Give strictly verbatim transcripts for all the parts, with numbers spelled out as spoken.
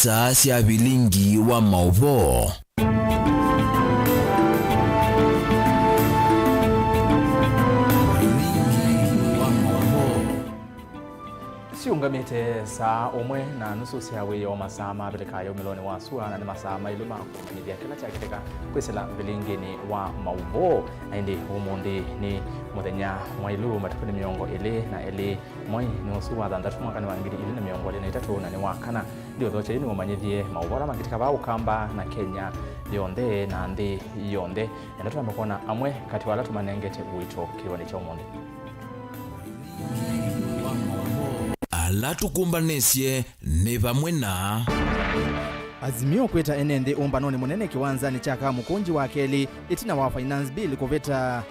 Star sya vilingi wa maũvoo. Vilingi wa maũvoo. Siũngamĩte saa ũmwe na nusu sya wĩoo, masaa mavĩtĩka yaumĩlonĩ wa sua, na nĩ masaa maĩlu ma kũmanyĩthya kĩla kyakĩlĩka kwĩsĩla vilingini wa maũvoo. Na ĩndĩ ũmũnthĩ nĩ mũthenya mwaĩlu, matukũ nĩ mĩongo ĩlĩ na elĩ, mwai nĩ ũsu wa thanthatũ, mwakanĩ wa ngili ilĩ na mĩongo ĩlĩ na itatũ, na nĩ wa kana. Nĩ ũthokya yu nĩũmanyĩthye maũvoo ala makĩtĩka vaa Ũkamba na Kenya yonthe na nthĩ yonthe. Enda twambe kwona amwe katĩ wa ala tũmanengete ũito kĩw'ũnĩ kya ũmũnthĩ. Ala tũkũmbanĩsye nĩ vamwe na Azimio kwĩta ene nthĩ ũmbanonĩ mũnene kĩwanzanĩ kya Kamũkũnji wa kelĩ ĩtina wa Finance Bill kũvĩta.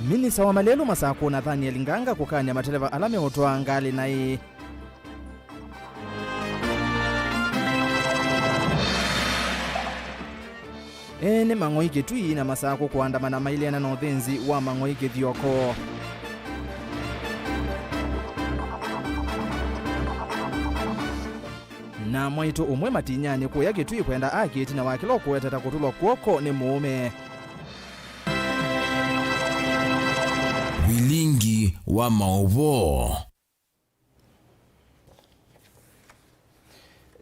Minista wa malelũ Masakũ Nathaniel Nganga kũkany'a mateleva ala meũtwaa ngalĩ naĩ. Ene mang'oi Kĩtui na Masakũ kũandamana maileana na ũthĩnzi wa mang'oi Kĩthioko. Na mwaitũ ũmwe Matinyanĩ kũya Kĩtui kwenda aki ĩtina wa kĩla ũkũweteta kũtũlwa kw'oko nĩ mũũme. Vilingi wa maũvoo.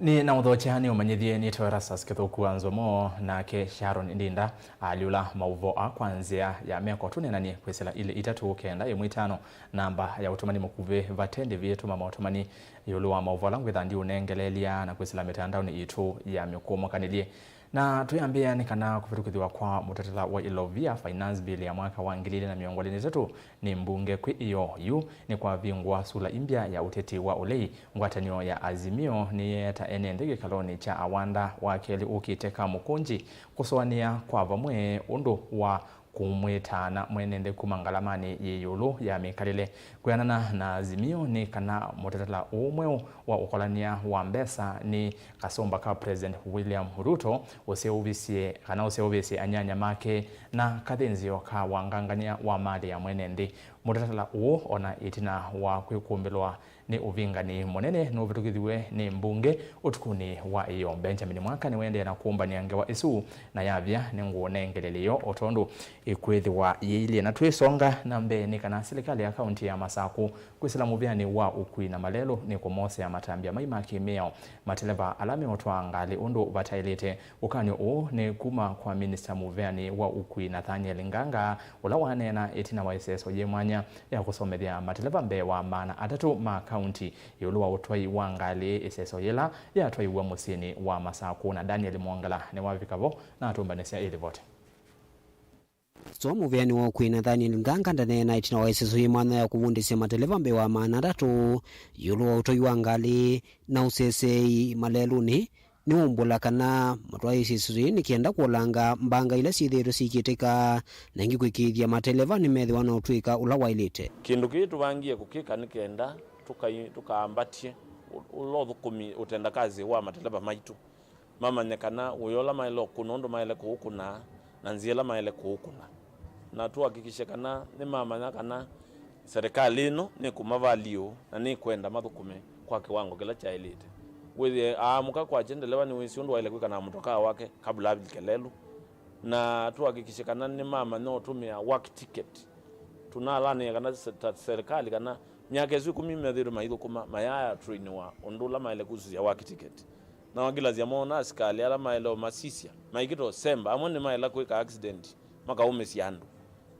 Nĩ na ũthokya nĩ ũmanyĩthye nĩtawa Erastus Kĩthũku wa Nzomo, nake Sharon Ndinda alyũla maũvoo aa kwa nzĩa ya meko. Tũneenany'e kwĩsĩla ilĩ itatũ kenda ĩmwe itano, namba ya ũtũmani mũkuvĩ vate ndĩvi. Tũma maũtũmani ĩũlũ wa maũvoo ala ngwĩtha ndiũnengeleelya na kwĩsĩla mĩtandaonĩ itũ ya mĩkũũmũkanĩlye. Na twĩambĩĩa nĩ kana kũvĩtũkĩthw'a kwa mũtatala wa Ilovia Finance Bill ya mwaka wa ngili ilĩ na mĩongo ĩlĩ na itatũ nĩ mbunge kwĩ ĩyoo. Yu nĩ kwavingũa sula imbya ya ũteti wa ũlei. Ngwatanĩo ya Azimio nĩyeeta ene nthĩ kĩkalonĩ kya Awanda wa kelĩ ũkĩte Kamũkũnji kũsũanĩa kwa vamwe ũndũ wa kũmwĩtaa na mwene nthĩ kuma ngalamanĩ yĩ ĩũlũ ya mĩkalĩle. Kwĩanana na Azimio, nĩ kana mũtatala ũũ mweũ wa ũkolany'a wa mbesa nĩ kasũmba ka President William Ruto ũseũvisye, kana ũseũvĩsye anyanya make na kathĩnzĩo ka wangangany'a wa malĩ ya mwene nthĩ. Mũtatala ũũ, ona ĩtina wa kwĩkũmbĩlwa nĩ ũvingani mũnene, nũvĩtũkĩthiw'e nĩ mbunge ũtukũnĩ wa ĩyoo. Benjamin Mwaka nĩwaendee na kũmbanĩa ngewa ĩsu na yavya, nĩngũũnengeleelya yo o tondũ ĩkwĩthĩwa yĩilyĩ. Na twĩsonga na mbee, nĩ kana silikalĩ ya kaunti ya Masakũ kwĩsĩla mũvĩanĩ wa ũkui na malelũ nĩkũmosea matambya mai ma kĩmĩao mateleva ala meũtwaa ngalĩ ũndũ vataĩlĩte. Ũkany'o ũũ nĩ kuma kwa minista mũvĩanĩ wa ũkui Nathaniel Nganga, ũla waneena ĩtina wa ĩseso yĩ mwanya ya kũsomethya mateleva mbee wa maana atatũ ma kaunti ĩũlũ wa ũtwai wa ngalĩ, ĩseso yĩla yatwaiwe mũsyĩnĩ wa Masakũ. Na Daniel Mwongela nĩwavika vo na atũmbanĩsya ĩlivoti. So mũvĩanĩ wa ũkui Nathaniel Nganga ndaneena ĩtina wa ĩseso yĩ mwanya ya kũvundĩsya mateleva mbee wa maana atatũ ĩũlũ wa ũtwai wa ngalĩ na ũseseei malelũnĩ. Nĩwaumbũla kana matwaĩĩsye ĩseso yĩĩ nĩ kenda kũolanga mbanga ila syĩthĩĩtwe syĩkĩtĩka, na ĩngĩ kũĩkĩĩthya mateleva nĩmethĩwa na ũtw'ĩka ũla waĩlĩte. Kĩndũ kĩĩ tũvangie kũkĩka nĩ kenda tũkai-, tũkaambatye ũ-, ũla ũthũkũmi, ũtendakasĩ wa mateleva maitũ, mamanye kana wĩa ũla maĩle ũkũna, ũndũ maĩle kũũkũna, na nzĩa ĩla maĩle kũũkũna, na tũhakikishe kana nĩmamanya kana serikali ĩno nĩkũmavaliũ na nĩkwenda mathũkũme kwa kĩwango kĩla kyaĩlĩte. Wĩthĩe aamũka kwakya ndeleva nĩwĩsĩ ũndũ waĩle kwĩka na mũtokaa wake kabla avilike lelũ, na tũhakikishe kana nĩmamanya ũtũmĩa work ticket. Tũnalanĩa kana se-, ta serikali kana myaka ĩsu ĩkũmi methĩĩtwe maithũkũma, mayaya trainiwa ũndũ ũla maĩle kũsũsya work ticket. Na wakilasya moona asikalĩ ala maĩle ũmasisya maikĩte ũsemba, amwe nĩmaĩla kwĩka accident, makaũmĩsya andũ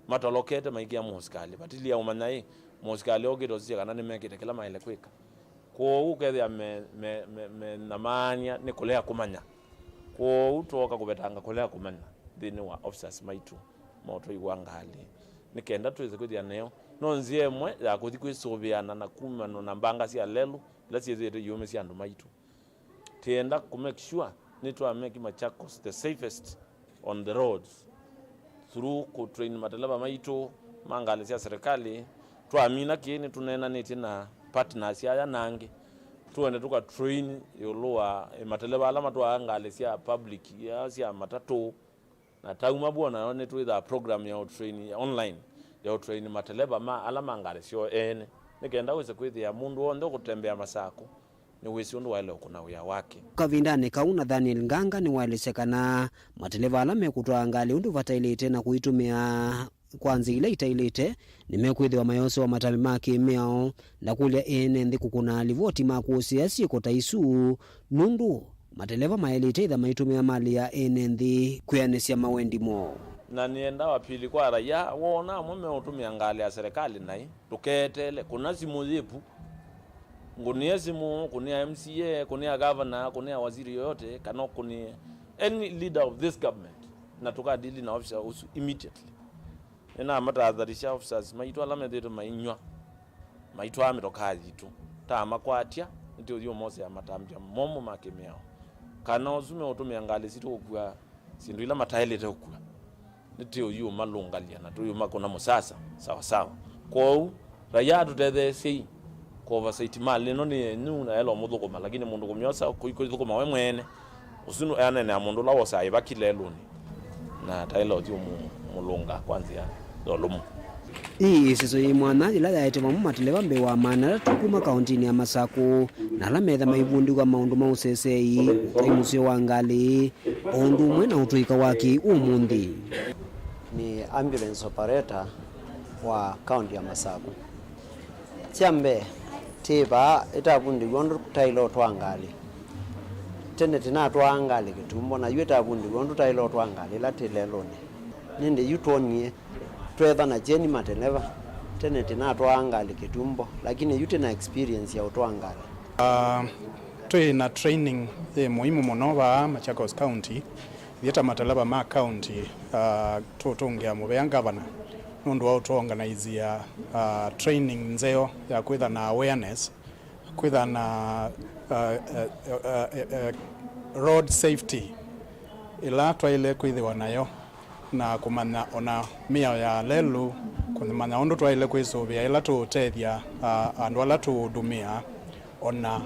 matolokete maikĩa mũsikalĩ. Vatilia ũmanya ĩ, mũsikalĩ okĩte ũsisya kana nĩmekĩte kĩla maĩle kwĩka. Kwoou ũkethĩa me, me, me, me na maany'a nĩ kũlea kũmanya. Kwoou twooka kũvetanga kũlea kũmanya nthĩnĩ wa officers maitũ ma ũtwai wa ngalĩ, nĩ kenda twĩse kwĩthĩa neo no nzĩa ĩmwe ya kũthi kwĩsũvĩana na kumana na mbanga sya lelũ ila syĩthĩĩtwe iũmĩsya andũ maitũ. Tĩenda kũ make sure nĩtwa make Machakos the safest on the roads through kũ train mateleva maitũ ma ngalĩ sya serikali. Twamina kĩĩ, nĩtũneenanĩtye na partners aya na angĩ, tũende tũka train ĩũlũ wa, eh, mateleva ala matwaa ngalĩ sya public, ya sya matatũ. Na tauma vuo nayo nĩtwĩthaa program ya ũtrain online, ya ũtraini mateleva ma ala ma ngalĩ syoo ene, nĩ kenda wĩse kwĩthĩa mũndũ w'onthe ũkũtembea Masakũ nĩwĩsĩ ũndũ waĩle ũkũna wĩa wake. Kavindanĩ kau, Nathaniel Nganga nĩwaelesya kana mateleva ala mekũtwaa ngalĩ ũndũ vataĩlĩte na kũitũmĩa kwa nzĩa ila itaĩlĩte nĩmekwĩthĩwa mayosewa matambya ma kĩ-mĩao na kũlya ene nthĩ kũkũna livoti ma kũsĩĩa syĩko ta isu, nũndũ mateleva maĩlĩte ĩtha maitũmĩa malĩ ya ene nthĩ kwĩanĩsya mawendi moo. Na nĩenda apili kwa raia, woona amwe meũtũmĩa ngalĩ ya serikali naĩ, ndũkeeteele, kũna simũ yĩvu, ngũnĩe simũ, kũnĩa M C A, kũnĩa governor, kũnĩa waziri yoyote, kana ũkũnĩe any leader of this government, na tũkadili na officer ũsu immediately. Nĩnamatahadharisha officers maitũ ala methĩĩtwe mainyw'a, maitwaa mĩtokaa yitũ, tamakwatya, nĩtũũthi ũmosea matambya momũ ma kĩmĩao, kana ũsu meũtũmĩa ngalĩ sitũ kũkua syĩndũ ila mataĩlĩte kũkua, nĩtũũthi ũmalũngalya na tũũthi ũmakũna mũsasa sawa sawa. Kwoou, raia tũtetheesyei. Kũ oversight malĩ ĩno nĩ yenyu na ela ũmũthũkũma, lakini mũndũ kũmyosa kũi-, kũithũkũma we mwene, ũsu nũ-, aneenea mũndũ ũla wosaa ĩvaki lelũnĩ, na ataĩla ũthi ũmũlũnga kwa nzĩa ya ũlũmu. Ĩĩ ĩseso yĩ mwanya yĩla yaete vamwe mateleva mbee wa maana atatũ kuma kaũntinĩ ya Masakũ, na ala metha maivundĩw'a maũndũ ma ũseseei, ũtai mũseo wa ngalĩ, o ũndũ ũmwe na ũtũĩka wa kĩ-ũmũnthĩ. Nĩ ambulance operator wa kaũnti ya Masakũ. Kya mbee, twĩ vaa ĩtavundĩw'a ũndũ twaĩle ũtwaa ngalĩ. Tene tĩnatwaa ngalĩ kĩtumbo, na yu ĩtavundĩw'a ũndũ twaĩle ũtwaa ngalĩ ĩla twĩ lelũnĩ. Nĩndĩ yu twonie, tweetha na kyeni mateleva. Tene tĩnatwaa ngalĩ kĩtumbo, lakini yu twĩ na experience ya ũtwaa ngalĩ. Ah, twĩ na training yĩ mũimu mũno vaa Machakos County. Ithyĩ ta mateleva ma county, ah, tũũtũngĩa mũvea ngavana nũndũ wa ũtũorganizeĩa, ah, training nzeo ya kwĩtha na awareness, kwĩtha na, ah, eh, eh, eh, eh, road safety ĩla twaĩle kwĩthĩwa nayo, na kũmanya ona mĩao ya lelũ, kũmanya ũndũ twaĩle kwĩsũvĩa ĩla tũũtethya, ah, andũ ala tũũndũmĩa, ona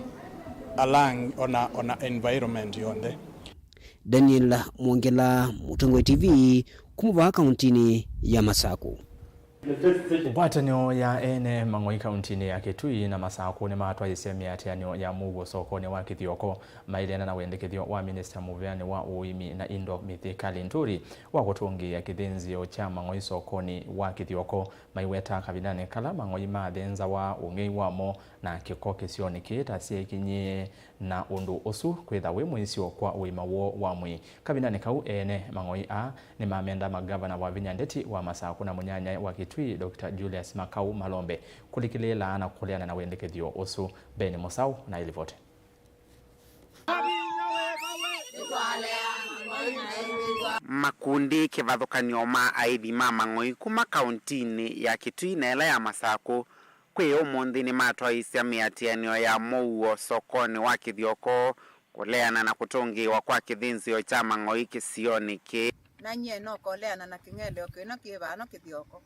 ala ang-, ona, ona environment yonthe. Daniel Mwongela, Mũtongoi T V, kuma vaa kaũntinĩ ya Masakũ. Ngwatanĩo ya ene mang'oi kaũntinĩ ya Kitui na Masakũ nĩmatwaĩĩsye mĩatĩanĩo ya mũuo sokonĩ wa Kĩthioko, maileana na wendekethyo wa minista mũveanĩ wa ũĩmi na indo Mithika Linturi wa kũtũngĩĩa kĩthĩnzĩo kya mang'oi sokonĩ wa Kĩthioko, maiweta kavindanĩ kala mang'oi mathĩnzawa, ũng'ei wamo na kĩko kĩsionĩ kĩĩ ta syekinyie na ũndũ ũsu kwĩtha wĩ mũisyo kwa ũima woo wa mwĩĩ. Kavindanĩ kau, ene mang'oi aa nĩmamenda magavana Wavinya Ndeti wa Masakũ na mũnyanyae wa Kitui, Doctor Julius Makau Malombe, kũlikĩlĩĩla na kũleana na wendekethyo ũsu. Ben Mũsaũ na ĩlivoti. Makundi kĩvathũkany'o ma aĩthi ma mang'oi kuma kaũntinĩ ya Kitui na ĩla ya Masakũ kwĩ ũmũnthĩ nĩmatwaĩĩsya mĩatĩanĩo ya mũuo sokonĩ wa Kĩthioko kũleana na kũtũngĩĩwa kwa kĩthĩnzĩo kya mang'oi kĩsionĩ kĩĩ. Na nyie no kũleana na kĩng'eleo kĩno kĩ vano Kĩthioko.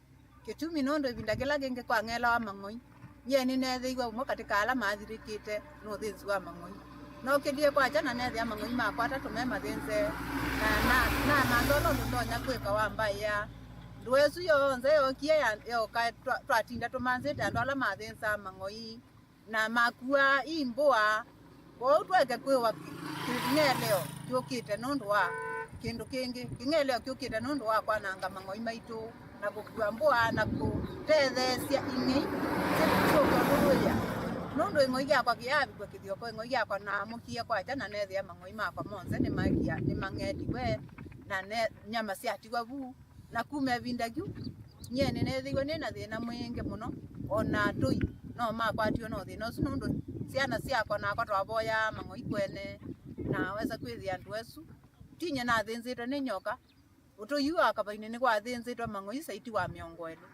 Kĩtumi nũndũ ĩvinda kĩla kĩngĩ kwang'elawa mang'oi, nyie nĩneethĩiwe ũmwe katĩ ka ala maathirĩkĩte nĩ ũthĩnzi wa mang'oi. Nookĩlie kwakya na neethĩa mang'oi makwa atatũ me mathĩnzee, na, na, namantha ũla ũndũ ndonya kwĩka wa mbaĩa. Ndũa ĩsu yonthe yookie ya, yooka, twa, twatinda tũmanthĩte andũ ala mathĩnzaa mang'oi na makuaa i mbũa. Kwoou tũeke kwĩwa kĩ-, kĩng'eleo kyũkĩte nũndũ wa kĩndũ kĩngĩ. Kĩng'eleo kyũkĩte nũndũ wa kwananga mang'oi maitũ na kũkua mbũa na kũtetheesya ing'ei syĩ-, syũke ũndũ wĩya. Nũndũ ĩng'oi yakwa kĩyaavikw'a Kĩthioko, ĩng'oi yakwa naamũkie kwakya na neethĩa mang'oi makwa monthe nĩmaekia, nĩmang'eliwe na ne-, nyama syatiwa vu. Na kuma ĩvinda yu, nyie nĩneethĩiwe nĩ na thĩna mwingĩ mũno, o na atũi no makwatiwe no thĩna ũsu, nũndũ syana syakwa nakwa twavoyaa mang'oi kwene, na wesa kwĩthĩa andũ asu. Ti nyie nathĩnzĩtwe nĩ nyoka, ũtũi ũ wa Kavainĩ nĩwathĩnzĩtwe mang'oi saiti wa mĩongo ĩlĩ.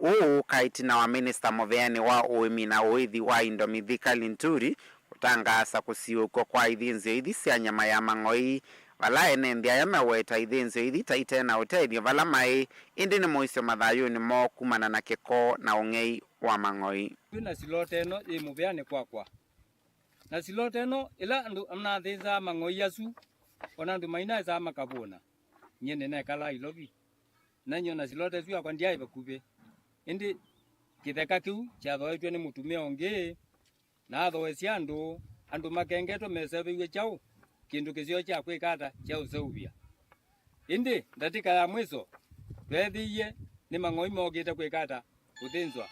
Ũũ ũka ĩtina wa minista mũveanĩ wa ũĩmi na ũĩthi wa indo Mithika Linturi kũtangaasa kũsiũĩkw'a kwa ithĩnzĩo ithi sya nyama ya mang'oi, vala ene nthĩ aya meweta ithĩnzĩo ithi ta ite na ũtethyo vala maĩ, ĩndĩ nĩ mũisyo mathayũnĩ moo kumana na kĩko na ũng'ei wa mang'oi. Twĩ na silota ĩno yĩ mũveanĩ kwakwa, na silota ĩno ĩla andũ nathĩnzaa mang'oi asu, o na andũ mainaĩsaa makavũna. Nyie nĩnekalaa Ilovi. Na nyie o na silota ĩsu yakwa ndyaĩ vakuvĩ. Ĩndĩ kĩtheka kĩu kyathooetw'e nĩ mũtumĩa ũngĩ, na athooesya andũ, andũ makengetwe meseũvĩw'e kyaũ, kĩndũ kĩseo kya kwĩka ata kya ũseũvya. Ĩndĩ ndatĩka ya mwĩso tweethĩie nĩ mang'oi mookĩte kwĩka ata, kũthĩnzwa.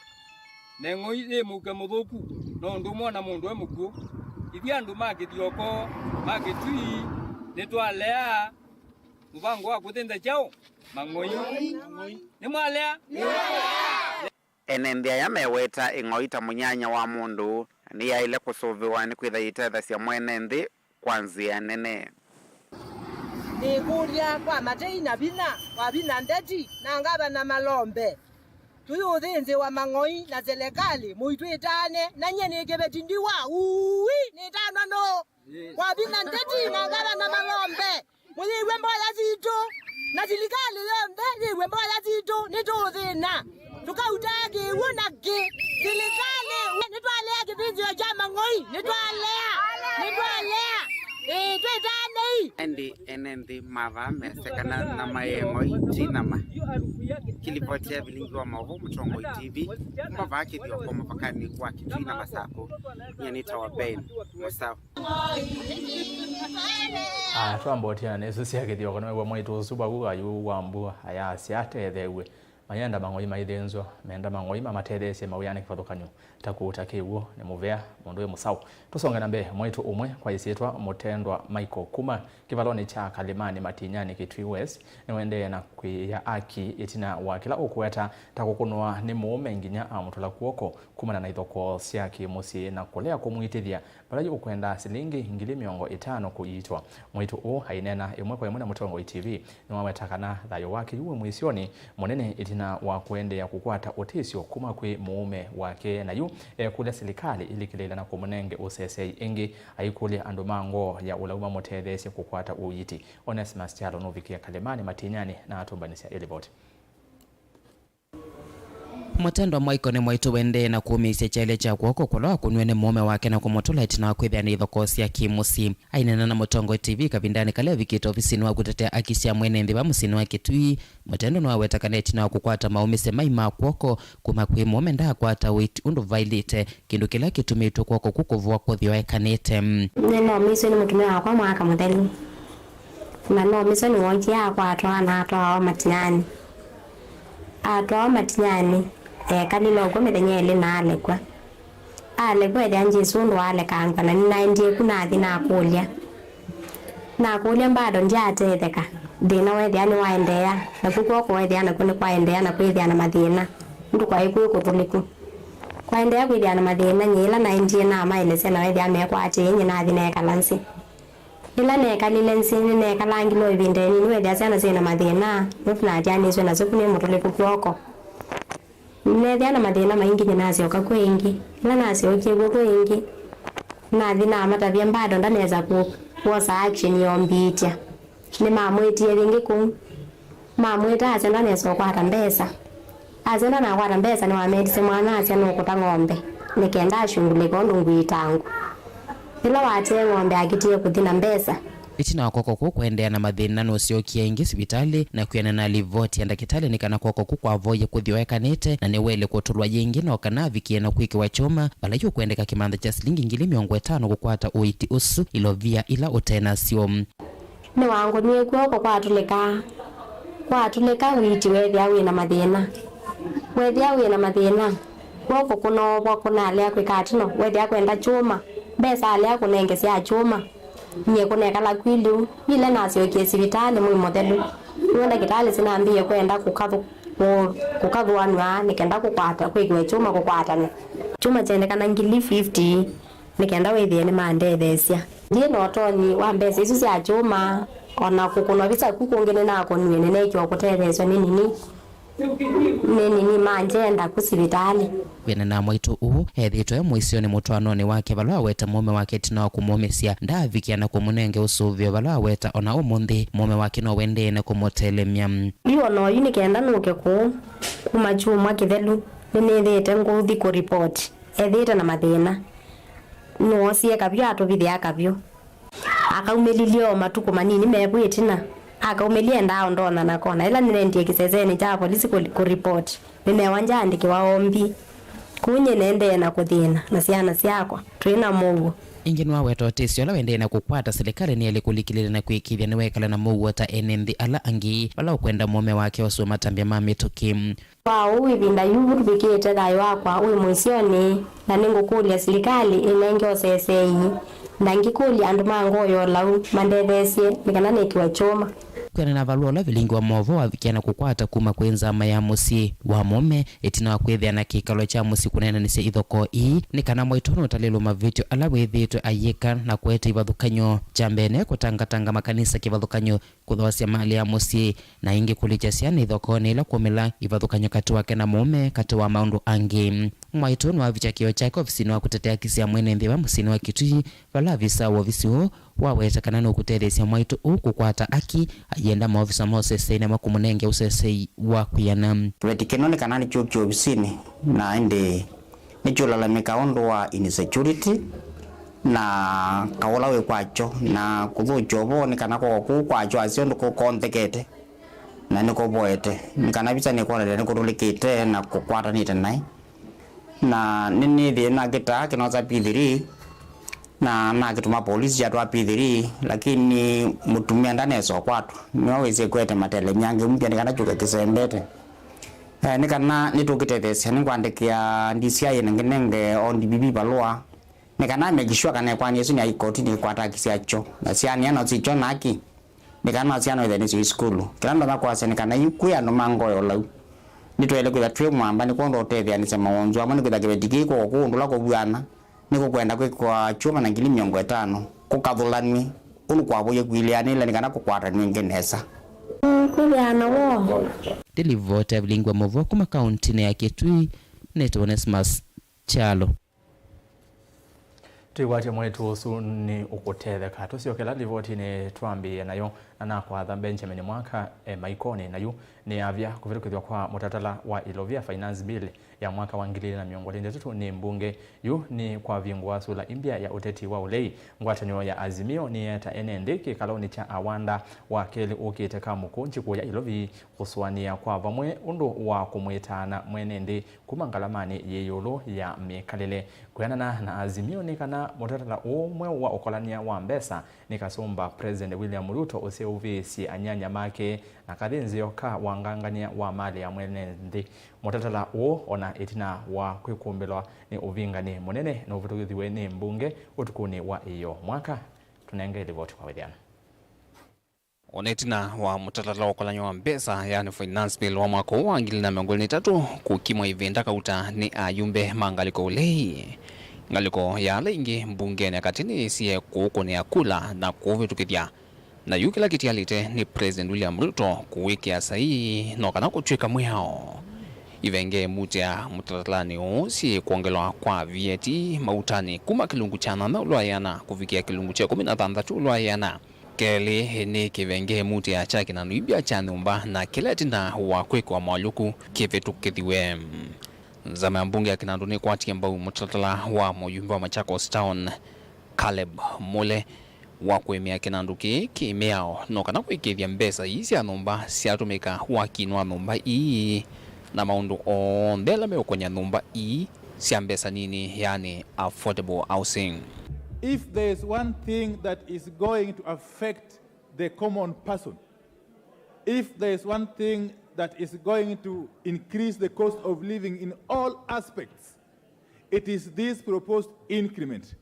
Na ĩng'oi yĩ mũuke mũthũku no ũndũ ũmwe na mũndũ e mũkw'ũ. Ithyĩ andũ ma kĩthioko, ma kĩtui, nĩtwalea mũvango wa kũthĩnza kyaũ? Mang'oi. Nĩmwalea? Ene nthĩ aya meweta ĩng'oi ta mũnyanya wa mũndũ, na nĩyaĩle kũsũvĩwa nĩkwĩtha yĩtethasya mwene nthĩ kwa nzĩa nene. Nĩkũlya kwa matei na vinya wa vinya ndeti na ngavana malombe, tũyũthĩnzĩwa mang'oi na selekalĩ mũitwĩtane, na nyie nĩ kĩveti ndiwa uwi nĩtanwa nũũ? Kwa vinya ndeti na ngavana malombe, mũyĩw'e mboya sitũ, na silikalĩ yonthe yĩw'e mboya sitũ, nĩtũũthĩna. Tũkautaa kĩw'ũ na kĩ silikalĩ, nĩtwalea kĩthĩnzĩo kya mang'oi, nĩtwalea, nĩtwalea. Ĩĩ, twĩtanei. Ĩndĩ ene nthĩ mavaa mesekana na maĩ ng'oi ti nama. Kĩlivoti ya vilingi wa maũvoo Mũtongoi T V, mavaa kĩthioko mũvakanĩ wa Kitui na Masakũ. Nyie nĩtawa Ben Mũsao. Ah, twambotia na nĩsũ sya kĩthioko nĩwew'a mwaitũ ũsu vau ayũ wa mbua ayasya atetheew'e. Mayenda mang'oi maithĩnzwa, menda mang'oi mamatetheesye mawĩanĩ kĩvathũkany'o ta kũuta kĩw'ũ nĩ mũvea mũndũ wĩ mũsaũ. Tũsonge na mbee, mwaitũ ũmwe kwa ĩsyĩtwa Mũtendwa Michael kuma kĩvalonĩ kya Kalimani Matinyani Kitui West nĩwaendee na kwĩya aki ĩtina wa kĩla ũkũweta ta kũkũnwa nĩ mũũme nginya amũtũla kw'oko kumana na ithokoo sya kĩ-mũsyĩ na kũlea kũmwitĩthya vala yu ũkwenda silingi ngili mĩongo ĩtano kũiitwa. Mwaitũ ũũ aineena ĩmwe kwa ĩmwe na Mũtongoi T V nĩwaweta kana thayũ wake yu wĩ mũisyonĩ mũnene ĩtina wa kũendeea kũkwata ũtĩsyo kuma kwĩ mũũme wake, na yu ekũlya silikalĩ ĩlikĩlĩĩle na kũmũnenge ũseseei ĩngĩ, aikũlya andũ ma ngoo ya ũlau mamũtetheesye kũkwata ũiiti. Onesimus Kyalo nũvikie Kalimani Matinyani na atũmbanĩsya ĩlivoti. Mũtendwa Mwaiko nĩ mwaitũ wendee na kũmĩĩsya kyaĩle kya kw'oko kũla wakũniwe nĩ mũũme wake na kũmũtũla ĩtina wa kwĩthĩa na ithokoo sya kĩ-mũsyĩ. Aineena na Mũtongoi T V kavindanĩ kala evikĩte ovisinĩ wa kũtetea aki sya mwene nthĩ va mũsyĩnĩ wa Kitui, Mũtendwa nĩwaweta kana ĩtina wa kũkwata maũmĩsye mai ma kw'oko kuma kwĩ mũũme ndaakwata ũiiti ũndũ vaĩlĩte, kĩndũ kĩla kĩtumĩtwe kw'oko kũ kũvũa kũthi oekanĩte. Nĩnomiswe nĩ mũtumĩa wakwa mwaka mũthelu, na nomiswe nĩwookie akwatwa na atwawa Matinyani. Atwawa Matinyani, ekalile ũkw'o mĩthenya ĩlĩ na alekw'a. Alekw'a ethĩa ndyĩsĩ ũndũ walekangwa, na nĩnaendie ku nathi nakũlya. Nakũlya bado ndyatetheka, thĩna weethĩa nĩwaendeea, naku kw'oko weethĩa nakw'o nĩkwaendeea na kwĩthĩa na mathĩna, ũndũ kwaĩ kwĩ kũthũlĩku. Kwaendeea kwĩthĩa na mathĩna, nyie ĩla naendie namaelesya na weethĩa mekwatĩĩe, nyie nathi neekala nzĩ. Ĩla neekalile nzĩ, nĩneekalangile o ĩvinda ĩnini, weethĩa syana syĩ na mathĩna, nũndũ natyaanĩsw'e nasyo ku nĩ mũtũlĩku kw'oko. Neethĩa na mathĩna maingĩ, nyie nasyoka kw'o ĩngĩ. Ĩla nasyokie kw'o kw'o ĩngĩ, nathi namatavya bado ndanesa kũ-, kwosa action ya ũmbiitya. Nĩmamwĩtie yĩngĩ kũu. Mamwĩta asya ndanesa ũkwata mbesa. Asya ndanakwata mbesa, nĩwametisye mwana asya nũkũta ng'ombe nĩ kenda ashungulĩke ũndũ ngwitangwa. Yĩla watee ng'ombe akĩtie kũthi na mbesa. Ĩtina wa kw'oko kũu kũendeea na mathĩna, nũsyokie ĩngĩ sivitalĩ na kwĩanana na livoti ya ndakĩtalĩ nĩ kana kw'oko kũu kwavoie kũthi oekanĩte na nĩwaĩle kũtũlwa yĩngĩ, no kana avikie na kwĩkĩwa kyũma, vala yu ũkwendeka kĩmantha kya silingi ngili mĩongo ĩtano kũkwata ũiiti ũsu ilovia ila ũte nasyo. Nĩwangũnie kw'oko kwatũlĩka, kwatũlĩka ũiiti weethĩa wĩ na mathĩna. Weethĩa wĩ na mathĩna, kw'oko kũnoovwa kũnalea kwĩka atino, weethĩa kwenda kyũma, mbesa alea kũnenge sya kyũma. Nyie kũnekala kwiliu, ile nasyokie sivitalĩ mwei mũthelu. Nĩw'o ndakĩtalĩ sinambĩĩe kwenda kũkathũ-, kũ-, kũkathũanw'a nĩ kenda kũkwata, kwĩkĩwe kyũma kũkwatane. Kyũma kyendekana ngili fifty nĩ kenda wĩthĩe nĩmandetheesya. Ndiĩ na ũtonyi wa mbesa isu sya kyũma, o na kũkũnwa visa ku kũngĩ nĩnakũniwe, nĩneekiwa kũtetheesw'a nĩ nini. Nĩ nini manjenda ku sivitalĩ. Kwĩanana na mwaitũ ũũ, ethĩĩtwe e mũisyonĩ mũtwaanonĩ wake vala waweta mũũme wake ĩtina wa kũmũũmĩsya ndaavikĩa na kũmũnenge ũsũvĩo, vala waweta o na ũmũnthĩ mũũme wake no wendee na kũmũtelemya. Yu o na oyu nĩ kenda nũke kũũ kuma kyumwa kĩthelu, nĩnĩthĩĩte ngũthi kũripoti ethĩĩte na mathĩna. Nĩwoosie kavyũ atũvithĩa kavyũ. Akaumĩlilye o matukũ manini me vu ĩtina, Akaumĩlya endaa ũndonya na kona. Ĩla nĩnendie kĩsesenĩ kya volisi kũ-, kũripoti, nĩnewa ndyaandĩkĩwa ombi. Kũu nyie nĩendee na kũthĩna na syana syakwa. Twĩ na mũuo. Ĩngĩ nĩwaweta ũtĩsyo ũla wendee na kũkwata silikalĩ nĩyaĩle kũlikĩlĩlya na kũĩkĩĩthya nĩwekala na mũuo ta ene nthĩ ala angĩ, vala ũkwenda mũũme wake osũe matambya ma mĩtũkĩ. Kwa ũu, ĩvinda yu vu tũvikĩte, thayũ wakwa wĩ mũisyonĩ, na nĩngũkũlya silikalĩ ĩnenge ũseseei, na ngĩkũlya andũ ma ngoo ya ũlau mandetheesye nĩ kana nĩkĩwe kyũma. Kwĩanana na valũa ũla vilingi wa maũvoo wavikĩa na kũkwata kuma kwĩ nzama ya mũsyĩ wa mũũme, ĩtina wa kwĩthĩa na kĩkalo kya mũsyĩ kũneenanĩsya ithokoo ii, nĩ kana mwaitũ nũtalĩlwe mavĩtyo ala wĩthĩĩtwe ayĩka na kũete ivathũkany'o. Kya mbee, nĩ kũtangatanga makanisa kĩvathũkany'o, kũthoosya malĩ ya mũsyĩ, na ĩngĩ kũlikya syana ithokoonĩ ĩla kwaumĩla ivathũkany'o katĩ wake na mũũme, katĩ wa maũndũ angĩ. Mwaitũ nĩwavikya kĩoo kyake ovisinĩ wa kũtetea haki sya mwene nthĩ va mũsyĩnĩ wa Kitui, vala avisa wa ovisi ũũ waweta kana nũkũtetheesya mwaitũ ũũ kũkwata haki, ayenda maovisa ma ũseseĩ namo kũmũnenge ũseseĩ wa kwĩana. Kĩveti kĩno nĩ kana nĩkyũkie ovisinĩ, na ĩndĩ nĩkyũlalamĩka ũndũ wa insecurity na kaũ ũla wĩ kwakyo, na kũthũkya ũvoo nĩ kana kwoo kũu kwakyo aseo ndũkũkonthekete na nĩkũvoete, nĩ kana visa nĩkwonania nĩkũtũlĩkĩte na kũkwatanĩte naĩ. Na nĩnĩthĩe nakĩtaa kĩnosa P three, na nakĩtũma polisi yatwaa P three, lakini mũtumĩa ndanesa ũkwatwa. Nĩwe wĩsĩ kwete matelemya angĩ mpya nĩ kana kyũke kĩsembete. Eh, nĩ kana nĩtũkĩtetheesya, nĩngwandĩkĩa D C I na ngĩnenge O D P P valũa, nĩ kana make sure kana ĩkwani ĩsu nĩ ya ikoti nĩkwata haki syakyo, na syaanĩa no sikyo na haki, nĩ kana no syana wĩthĩa nĩsyo isukulu. Kĩla ndonya kwasya nĩ kana yu kwĩ andũ ma ngoo ya ũlau, nĩtwaĩle kwĩthĩa twĩ mwamba nĩ kwondũ ũtetheanĩsya mawonzu amwe, nĩ kwĩthĩa kĩveti kĩĩ kwoo kũũ ũndũ ũla kũvw'ana nĩkũkwenda kwĩkwa kyũma na ngili mĩongo ĩtano kũkathũlanw'e ũndũ kwavoie kũilĩanĩla nĩ kana kũkwatanw'e ĩngĩ nesa. Kwĩthĩana woo. Nĩ livoti ya vilingi wa maũvoo kuma kauntinĩ ya Kitui, nĩtwa Onesmus Kyalo. Twĩkwatya mwaitũ ũsu nĩ ũkũtetheka. Tũsyokela livotinĩ twambĩĩe nayo, na nakwatha Benjamin Mwaka e maikonĩ, na yu nĩ avya kũvĩtũkĩthw'a kwa mũtatala wa Ilovia Finance Bill ya mwaka wa ngili ili na mĩongo ĩlĩ na itatũ nĩ mbunge. Yu nĩ kwavingũa sula imbya ya ũteti wa ũlei. Ngwatanĩo ya Azimio nĩyeta ene nthĩ kĩkalonĩ kya Awanda wa kelĩ ũkĩte ka mũkũnji kũya Ilovi kũsũanĩa kwa vamwe ũndũ wa kũmwĩtaana mwene nthĩ kuma ngalamanĩ yĩ ĩũlũ ya mĩkalĩle. Kwĩanana na Azimio, nĩ kana mũtatala ũũ mweũ wa ũkolany'a wa mbesa nĩ kasũmba President William Ruto ũseũvĩĩsye anyanya make na kathĩnzĩo ka wangangany'a wa malĩ ya mwene nthĩ. Mũtatala ũũ, ona ĩtina wa kwĩkũmbĩlwa nĩ ũvingani mũnene, nũvĩtũkĩthiw'e nĩ mbunge ũtukũnĩ wa ĩyoo. Mwaka, tũnenge livoti kwa wĩthĩano. O na ĩtina wa mũtalatala wa ũkolany'a wa mbesa, yaani Finance Bill wa mwaka ũũ wa ngili na mĩongo ĩlĩ na itatũ kũkimwa ĩvinda kauta nĩ ayumbe ma ngalĩko ũlei, ngalĩko ya ala aingĩ mbungenĩ ya katĩ nĩyĩsie kũũkũnĩa kula na kũũvĩtũkĩthya. Na yu kĩla kĩtialĩte nĩ President William Ruto kũwĩkĩa saii no kana kũtw'ĩka mwĩao. Ivenge imutĩa mũtalatalanĩ ũũ syĩ kwongelwa kwa V A T mautanĩ kuma kĩlungu kya nyanya ũlwa ĩana kũvikĩa kĩlungu kya ĩkũmi na thanthatũ ũlwa ĩana. Kelĩ nĩ kĩvenge imutĩa kya kĩnandũ imbya kya nyũmba na kĩla ĩtina wa kwĩkĩwa moalyũku kĩvĩtũkĩthiwe. Nzama ya mbunge ya kĩnandũ nĩkwatie mbau mũtalatala wa mũyumbe wa Machakos Town, Caleb Mule, wa kũĩmĩa kĩnandũ kĩĩ kĩ mĩao no kana kũĩkĩĩthya mbesa ii sya nyũmba syatũmĩka wakinĩ wa nyũmba ii na maũndũ onthe ala meũkony'a nyũmba ii sya mbesa nini, yaani affordable housing. If there is one thing that is going to affect the common person, if there is one thing that is going to increase the cost of living in all aspects, it is this proposed increment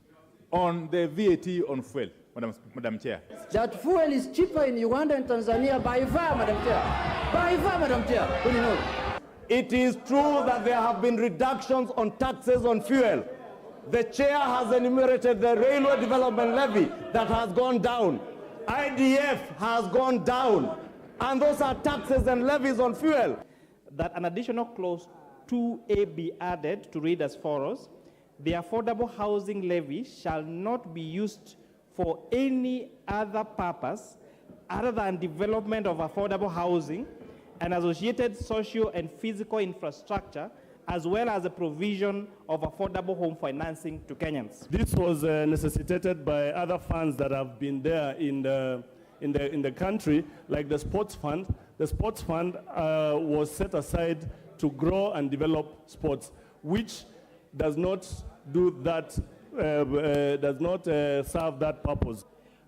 on the V A T on fuel, Madam, Madam Chair. That fuel is cheaper in Uganda and Tanzania by far, Madam Chair. By far, Madam Chair. When you know. It is true that there have been reductions on taxes on fuel. The chair has enumerated the railway development levy that has gone down. I D F has gone down. And those are taxes and levies on fuel. That an additional clause two A be added to read as follows: "The affordable housing levy shall not be used for any other purpose other than development of affordable housing and associated social and physical infrastructure, as well as the provision of affordable home financing to Kenyans." This was, uh, necessitated by other funds that have been there in the in the, in the country, like the sports fund. The sports fund, uh, was set aside to grow and develop sports, which does not do that, uh, uh, does not, uh, serve that purpose.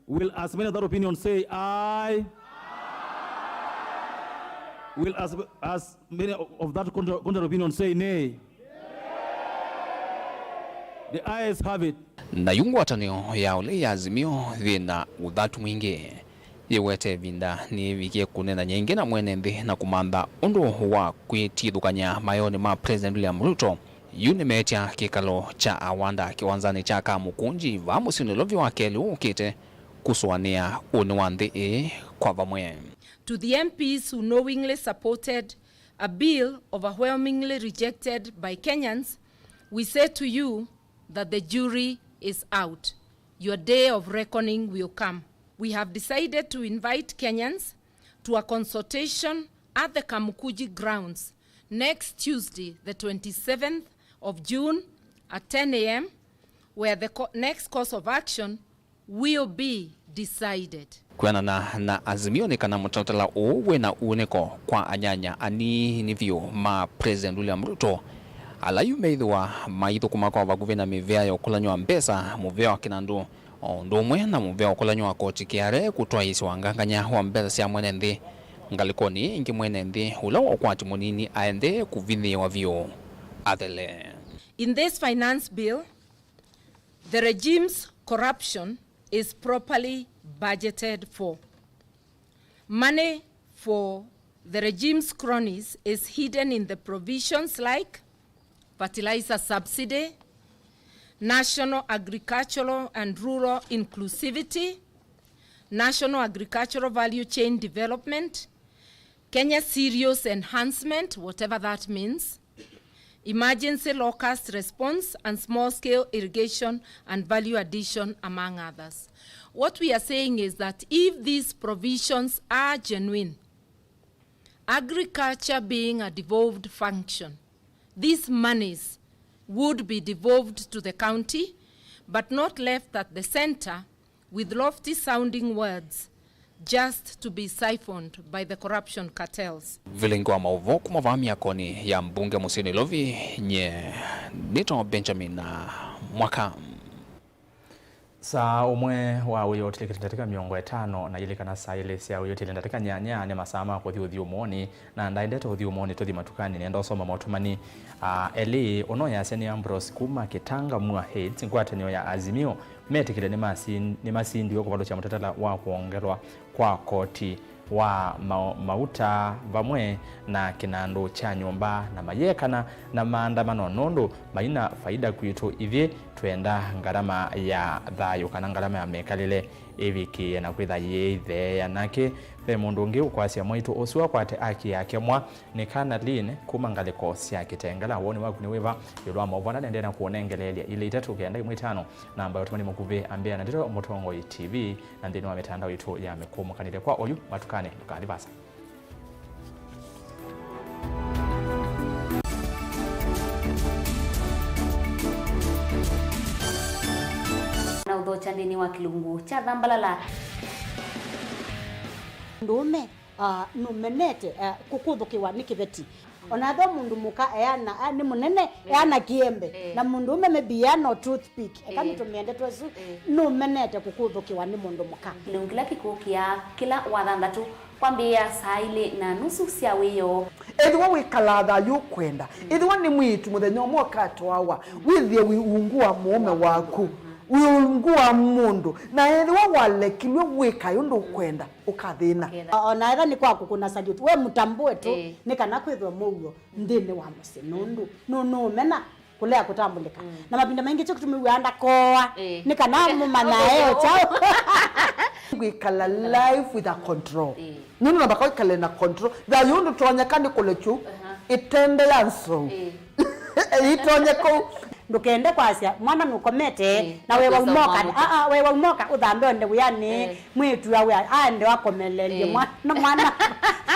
Will as many of that opinion say aye? Will as, as many of that contra-, contrary opinion say nay? The ayes have it. Nayu ngwatanĩo ya ũlei ya Azimio yĩ na ũthatu mwingĩ. Yĩwete ĩvinda nĩyĩvikie kũneenany'a ĩngĩ na mwene nthĩ na kũmantha ũndũ wa kwĩtithũkany'a mayonĩ ma President William Ruto. Yu nĩmeetya kĩkalo kya Awanda kĩwanzanĩ kya Kamukunji vaa mũsyĩ Nairobi wa kelĩ ũkĩte kũsũanĩa ũnĩ wa nthĩ ĩĩ kwa vamwe. To the M Ps who knowingly supported a bill overwhelmingly rejected by Kenyans, we say to you that the jury is out. Your day of reckoning will come. We have decided to invite Kenyans to a consultation at the Kamukunji grounds next Tuesday, the twenty-seventh of June, at ten A M, where the co-, next course of action will be decided. Kwĩanana na Azimio nĩ kana mũtalatala ũũ wĩ na uunĩko kwa anyanya anini vyũ ma President William Ruto, ala yu meĩthĩwa maithũkũma kwa vakuvĩ na mĩvĩa ya ũkũlany'o wa mbesa, mũvĩa wa kĩnandũ, o ũndũ ũmwe na mũvĩa wa ũkũlany'o wa koti K R A kũtwaĩĩsya wangangany'a wa mbesa sya mwene nthĩ. Ngalĩkonĩ ĩngĩ, mwene nthĩ ũla wa ũkwati mũnini aendee kũvinyĩĩwa vyũ athele. In this finance bill, the regime's corruption is properly budgeted for. Money for the regime's cronies is hidden in the provisions like fertilizer subsidy, national agricultural and rural inclusivity, national agricultural value chain development, Kenya cereals enhancement, whatever that means, emergency locust response, and small-scale irrigation and value addition, among others. What we are saying is that if these provisions are genuine, agriculture being a devolved function, these monies would be devolved to the county, but not left at the centre with lofty sounding words just to be siphoned by the corruption cartels. Vilingi wa maũvoo kuma vaa myakonĩ ya mbunge mũsyĩ Nairobi, nye nĩtawa Benjamin Mwaka. Saa ũmwe wa wĩoo ũtilĩkĩte ndatĩka mĩongo ĩtano na ilĩ kana saa ilĩ sya wĩoo ũtilĩte ndatĩka nyanya nĩ masaa ma kũthi ũthyũmũonĩ, na ndaendete ũthyũmũonĩ tũthi matukanĩ, nenda ũsoma motũmani, ah, elĩ. Ũno yasya nĩ Ambrose kuma Kitanga Mua Heights, ngwatanĩo ya Azimio, metĩkĩle nĩmasin-, nĩmasindiwe kũvalũkya mũtalatala wa kwongelwa kwa koti wa ma-, mauta vamwe na kĩnandũ kya nyũmba, na mayekana na maandamano nũndũ maina faida kwitũ ithyĩ twenda ngalama ya thayũ kana ngalama ya mĩkalĩle ĩvikĩĩe na kwĩtha yĩitheea. Nake ve mũndũ ũngĩ ũkwasya mwaitũ ũsu akwate aki yake mwa. Nĩ kana Lynn kuma ngalĩko sya Kitengela, woni waku nĩ wĩva ĩũlũ wa maũvoo ala nendee na kũũnengeleelya? Ilĩ itatũ kenda ĩmwe itano, namba ya ũtũmani mũkuvĩ, ambĩa na ndeto Mũtongoi T V, na nthĩnĩ wa mĩtandao itũ ya mĩkũmũkanĩlye. Kwa oyu matukanĩ, ndũkathi vasa. Na ũthokya nthĩnĩ wa kĩlungu kya Thambalala. Ndũũme, ah, nũmenete, ah, kũkũthũkĩwa nĩ kĩveti. Ona ethĩwa mũndũ mũka eana, ah, nĩ mũnene, eana kĩembe. Eh. Na mũndũũme maybe eana o toothpick. Eka nĩtũmĩende twesu, nũmenete kũkũthũkĩwa nĩ mũndũ mũka. Kĩlungu kĩla kĩkũkĩa kĩla Wathanthatũ kwambĩĩa saa ilĩ na nusu sya wĩoo. Ethĩwa wĩkalaa thayũ ũkwenda, ethĩwa nĩ mwĩĩtu mũthenya ũmwe ũkatwawa, wĩthĩe wĩ ungu wa mũũme waku, wĩ ungu wa mũndũ, na ethĩwa walekilw'e wĩkae ũndũ ũkwenda, ũkathĩna. O-, ona ethĩwa nĩ kwa kũkũna salute, we mũtambũe tu, nĩ kana kwĩthwe mũuo nthĩnĩ wa mũsyĩ, nũndũ nũ-, nũũmena kũlea kũtambũlĩka. Na mavinda maingĩ kyo kĩtumi wĩaa ndakoa, nĩ kana mũmanyae o kyaũ. Kwĩkala life with a control. Nũndũ namba kwĩkale na control. Thayũ ndũtonyeka nĩ kũlekyu ĩtende ya nsou. Ĩtonye kũu. Ndũkende kwasya mwana nũkomete, na wewa umoka, aa, wewa umoka ũthambe onde wĩanĩ, mwĩĩtu awe aende akomelelye mwana, mwana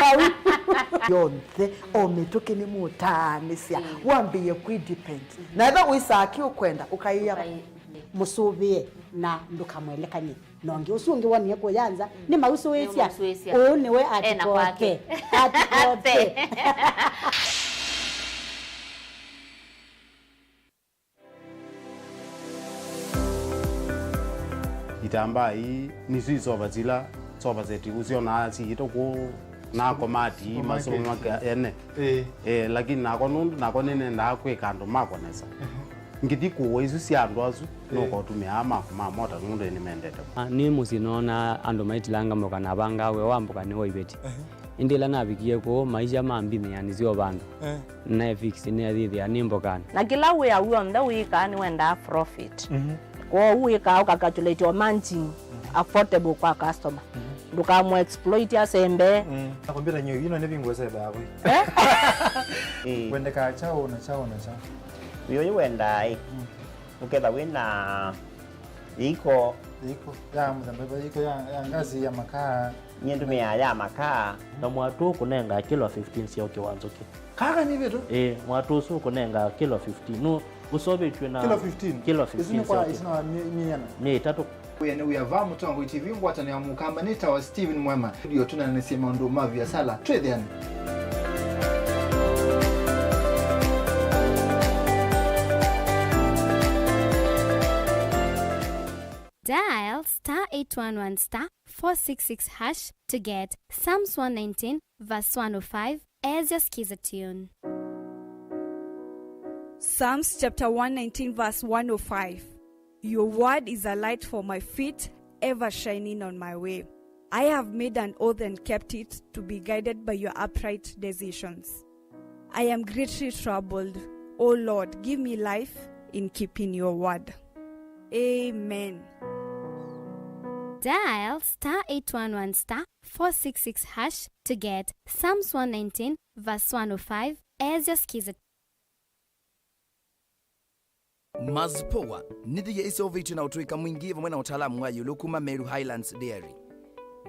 vau. Yonthe, o mĩtũkĩ nĩmũtaanĩsya, wambĩĩe kwĩ depend. Na ethĩwa ũisaa kĩ ũkwenda, ũkaĩa. Mũsũvĩe na ndũkamwelekany'e. Na ũngĩ ũsu ũngĩ wonie kũya nza, nĩmausũĩsya. Nĩmausũĩsya. Ũũ nĩwe. Ena kwake. Atikote. Atikote. Itambaa ii nĩsyo isova sila sofa set ũsyonaa siĩtwe kũu na komati. Supermarket. Masomo make ene. Ĩĩ. Eh, lakini nakwa nũndũ nakwa nĩnendaa kwĩka andũ makwa nesa. Ngĩthi kũũa isu sya andũ asu, nũkotũmĩaa maku ma mota nũndũ nĩmendete. Ah, nĩ mũsyĩ noonaa andũ maitilanga mboka na avangaa wĩa wa mboka nĩ wa iveti. Ĩndĩ ĩla navikie kũu, maisha mambimĩanĩsya o vandũ. Eh. Naefix nĩathĩthĩa nĩ mbokanĩ. Na kĩla wĩa w'onthe wĩkaa nĩwendaa profit. Kwoou wĩkaa ũkacalculate o margin affordable kwa customer. Ndũkamũ exploit asembe. Na kompyuta nyie ino nĩvingũe sebe yakwa. Eh? Wendekaa kyaũ na kyaũ na kyaũ? Wĩ ũyũ wendaa ĩ. Ũketha wĩ na iko. Iko ya mũthemba, iko ya, ya ngazi ya makaa. Nyie ndũmĩaa ya makaa. Na mwatũ ũkũnengaa kilo fifteen sya ũkĩ wa nzũkĩ. Kaka nĩ vitu? Ĩĩ, mwatũ ũsu ũkũnengaa kilo fifteen. Nũ ũsovĩtw'e na kilo fifteen? Kilo fifteen. Isu nĩ kwa sya ũkĩ. Isu na mĩ-, mĩana? Mĩ ĩtatũ. Wĩa nĩ wĩa va Mũtongoi T V ngwatanĩo ya Mũkamba nĩ tawa Steven Mwema. Ndio tũnanĩsye maũndũ ma viasala. Twĩthĩane. Dial star eight one one star four six six hash to get Psalms one nineteen verse one oh five as your skiza tune. Psalms chapter one nineteen verse one oh five. Your word is a light for my feet, ever shining on my way. I have made an oath and kept it, to be guided by your upright decisions. I am greatly troubled. O Lord, give me life in keeping your word. Amen. Dial star eight one one star four six six hash to get Psalms one nineteen verse one oh five as your skiza. Mazipoa nĩ thia ĩseũvĩtw'e na ũtũĩka mwingĩ vamwe na ũtaalamu wa ĩũlũ kuma Meru Highlands Dairy.